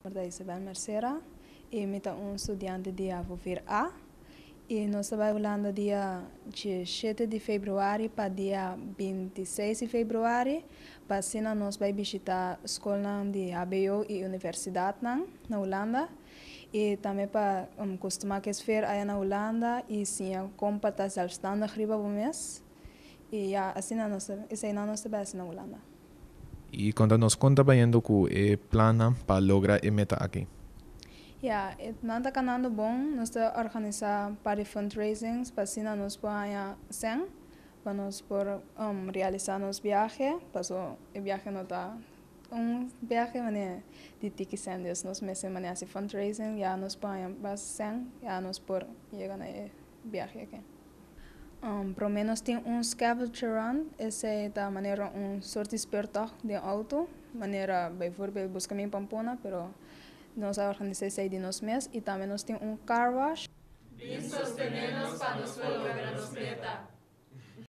Ta Isabel Mercera y mi ta un studiante di HAVO 4A y nos ta bay Hulanda dia 7 di februari pa dia 26 di februari pa asina nos bay bishita scolnan di HBO y universidadnan na Hulanda y tambe pa custuma cu e sfeer aya na Hulanda y siña con pa ta zelfstandig riba bo mes y ya, asina nos esey nos ta bay na Hulanda. Y conta nos con ta bayendo cu e plan pa logra e meta aki. Ja, nan ta canando bon, nos ta organisa par di fundraisings pa asina nos por cen, pa nos por realisa nos viahe, paso e viahe no ta un viahe manera di tiki cen, dus nos mester manera haci fundraising, ya nos por basta cen, ya nos por yega na e viahe aki. Prome nos tin un scavenger hunt, esey ta manera un soort di speurtocht di auto, manera bijvoorbeeld Busca Mi Pampuna, pero nos a organisa esey di nos mes y tambe nos tin un car wash. Bin sostene nos pa nos logra nos meta.